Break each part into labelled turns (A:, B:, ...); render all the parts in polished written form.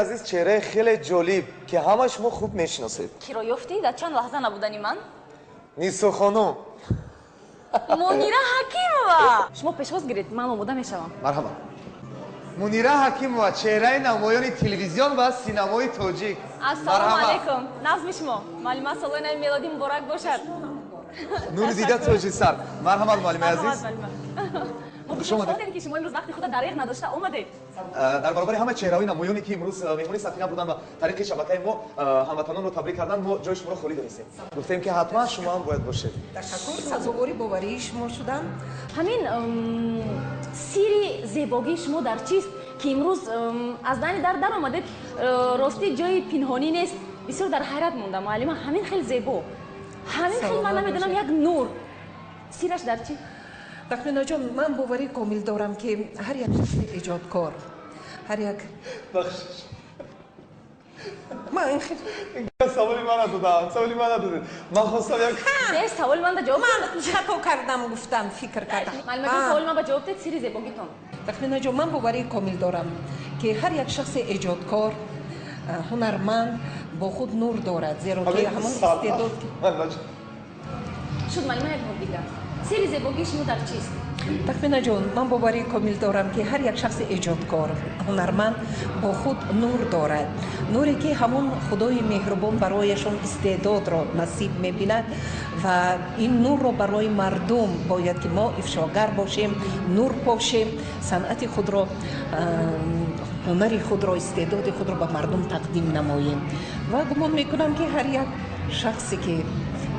A: Азиз, чеҳраи хеле ҷолиб, ки ҳама шумо хуб мешиносед.
B: Киро ёфтӣ дар чанд лаҳза набудани ман?
A: Нисо хонум.
B: Мунира Ҳакимова. Шумо пешвоз гиред, ман омода мешавам.
A: Марҳамат. Мунира Ҳакимова, чеҳраи намоёни телевизион ва синамои тоҷик.
B: Ассалому алайкум. Назми шумо. Муаллима, соли нави мелодӣ муборак бошад.
A: Нури дида, тоҷисар. Марҳамат, муаллимаи азиз.
B: Мо хушҳолем, ки шумо имрӯз вақти худро дареғ надошта омадед.
A: Дар баробари ҳама чеҳраҳои намоёне, ки имрӯз меҳмони сафина буданд ва тариқи шабакаи мо ҳамватанонро табрик карданд, мо ҷои шуморо холӣ донистем. Гуфтем, ки ҳатман шумо ҳам бояд бошед.
C: Ташаккур, сазовори боварии шумо шудам.
B: Ҳамин сирри зебогии шумо дар чист, ки имрӯз аз дани дар даромадед, ростӣ ҷои пинҳонӣ нест. Бисёр дар ҳайрат мондам, муаллима, ҳамин хел зебо, ҳамин хел, ман намедонам, як нур. Сираш дар чӣ?
C: Тахминаҷон, ман боварии комил дорам, ки ҳар як шахси эҷодкор, ҳар як
A: Бахшиш.
C: Ман ин хел
A: Саволи мана додам, саволи мана додед. Ман хостам як
B: Не, саволи ман да ҷавоб.
C: Ман хато кардам, гуфтам, фикр кардам.
B: Муаллимаҷон, саволи ман ба ҷавоб дед, сирри зебогитон.
C: Тахминаҷон, ман боварии комил дорам, ки ҳар як шахси эҷодкор, ҳунарманд бо худ нур дорад, зеро ки ҳамон истеъдод
B: Шуд, муаллима, як бор дигар. Сирри зебогии шумо дар чист?
C: Тахминаҷон, ман боварии комил дорам, ки ҳар як шахси эҷодкор, ҳунарманд бо худ нур дорад, нуре, ки ҳамон Худои меҳрубон барояшон истеъдодро насиб мебинад, ва ин нурро барои мардум бояд ки мо ифшогар бошем, нур пошем, санъати худро, ҳунари худро, истеъдоди худро ба мардум тақдим намоем. Ва гумон мекунам, ки ҳар як шахсе, ки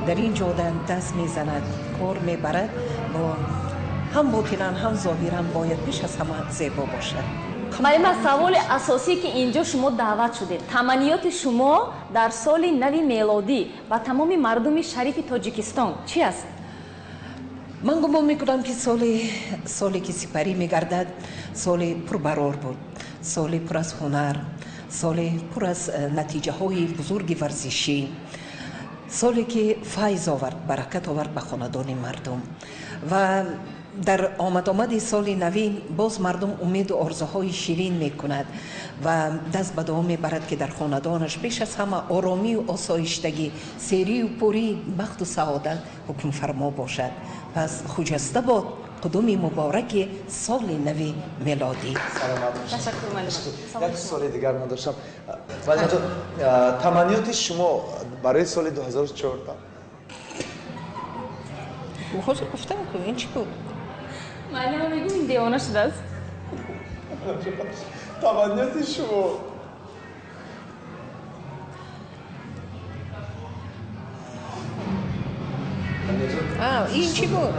C: дар ин ҷода даст мезанад, кор мебарад, бо ҳам ботинан, ҳам зоҳиран бояд пеш аз ҳама зебо бошад.
B: Муаллима, саволи асосӣ, ки инҷо шумо даъват шудед, таманниёти шумо дар соли нави мелодӣ ба тамоми мардуми шарифи Тоҷикистон чӣ аст?
C: Ман гумон мекунам, ки соле, ки сипарӣ мегардад, соли пурбарор буд, соли пур аз ҳунар, соли пур аз натиҷаҳои бузурги варзишӣ, соле, ки файз овард, баракат овард ба хонадони мардум. Ва дар омадомади соли навин боз мардум умеду орзуҳои ширин мекунад ва даст ба дуо мебарад, ки дар хонадонаш беш аз ҳама оромию осоиштагӣ, серию пурӣ, бахту саодат ҳукмфармо бошад. Пас хуҷаста бод қудуми мубораки соли нави мелодӣ.
A: Саломат бошед.
B: Ташаккур, муаллима.
A: Як суоли дигар ман доштам. Муаллимаҷон, таманниёти шумо барои соли 2014?
C: Ҳозир гуфтам ку, ин чӣ буд?
B: Муаллима, мегӯм, ин девона шудааст.
A: Таманниёти шумо.
C: Ин чӣ буд?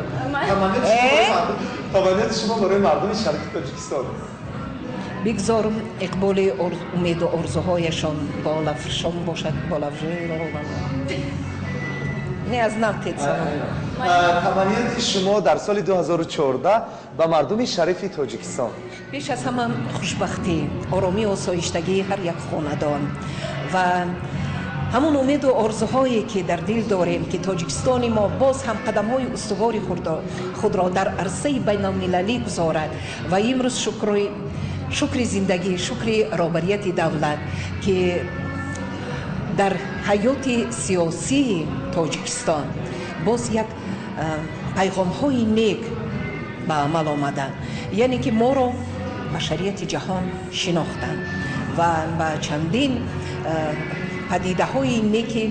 A: Таманниёти шумо барои мардуми шарифи Тоҷикистон.
C: Бигзор иқболи умеду орзуҳояшон болафшон бошад. Не, аз нав тед савол.
A: Таманниёти шумо дар соли 2014 ба мардуми шарифи Тоҷикистон.
C: Пеш аз ҳама хушбахтӣ, оромию осоиштагии ҳар як хонадон ва ҳамон умеду орзуҳое, ки дар дил дорем, ки Тоҷикистони мо боз ҳам қадамҳои устувори худро дар арсаи байналмилалӣ гузорад. Ва имрӯз шукри зиндагӣ, шукри роҳбарияти давлат, ки дар ҳаёти сиёсии Тоҷикистон боз як пайғомҳои нек ба амал омаданд, яъне ки моро башарияти ҷаҳон шинохтанд ва ба чандин падидаҳои неки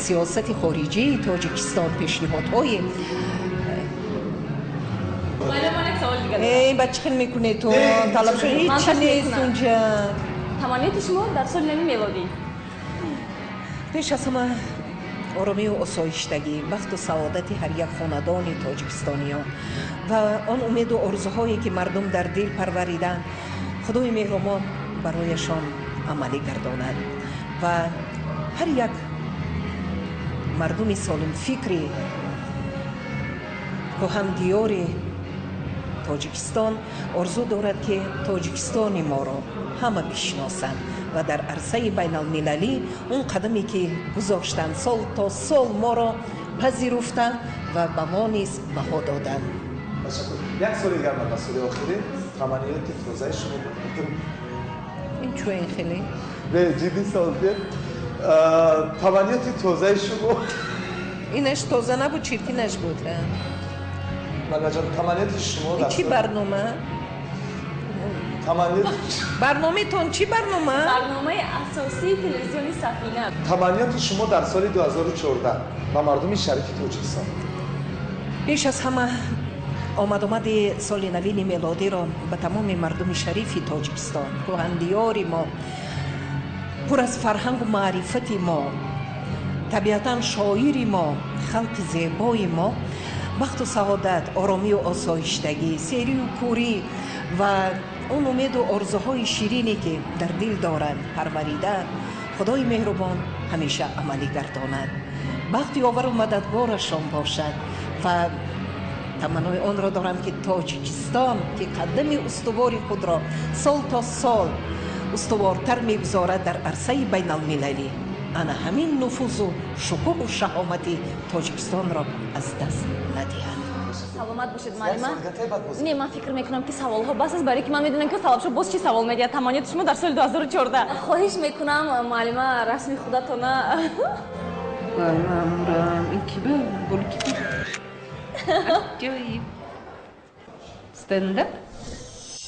C: сиёсати хориҷии Тоҷикистон пешниҳодҳои ба чӣ хел мекунед ту талаб шуд, ҳечи нест унҷа.
B: Таманниёти шумо дар соли нави мелодӣ.
C: Пеш аз ҳама оромию осоиштагӣ, бахту саодати ҳар як хонадони тоҷикистониён ва он умеду орзуҳое, ки мардум дар дил парвариданд, Худои меҳрубон барояшон амалӣ гардонад ва ҳар як мардуми солимфикри кӯҳандиёри Тоҷикистон орзу дорад, ки Тоҷикистони моро ҳама бишиносанд ва дар арсаи байналмилалӣ он қадаме, ки гузоштанд, сол то сол моро пазируфтанд ва ба мо низ баҳо доданд.
A: Як соли дигар ман, ба соли охирин, таманниёти тозаи шумо.
C: Ин Чӯ ин хеле?
A: Не, ҷиддӣ савол диҳед. Таманниёти тозаи шумо.
C: Инаш тоза набуд, чиркинаш буд.
A: Муаллимаҷон, таманниёти шумо
C: ин чӣ барнома?
A: Таманниёт.
C: Барномаетон чӣ барнома?
B: Барномаи асосии телевизиони Сафина.
A: Таманниёти шумо дар соли 2014 ба мардуми шарифи Тоҷикистон.
C: Пеш аз ҳама омадомади соли навини мелодиро ба тамоми мардуми шарифи Тоҷикистон, кӯҳандиёри мо, пур аз фарҳангу маърифати мо, табиатан шоири мо, халқи зебои мо бахту саодат, оромию осоиштагӣ, серию кӯрӣ ва он умеду орзуҳои ширине, ки дар дил доранд, парварида, Худои меҳрубон ҳамеша амалӣ гардонад, бахти ёвару мададгорашон бошад. Ва таманнои онро дорам, ки Тоҷикистон, ки қадами устувори худро сол то сол устувортар мегузорад дар арсаи байналмилалӣ, ана ҳамин нуфузу шукӯҳу шаҳомати Тоҷикистонро аз даст надиҳад.
B: Саломат бошед, муаллима. Не, ман фикр мекунам, ки саволҳо бас аст, барои ки ман медонам, ки Савобшо боз чӣ савол медиҳад. Таманниёти шумо дар соли 2014. Хоҳиш мекунам, муаллима, расми худатона.
C: Ин ки ба гул ки ҷоиб, стендап.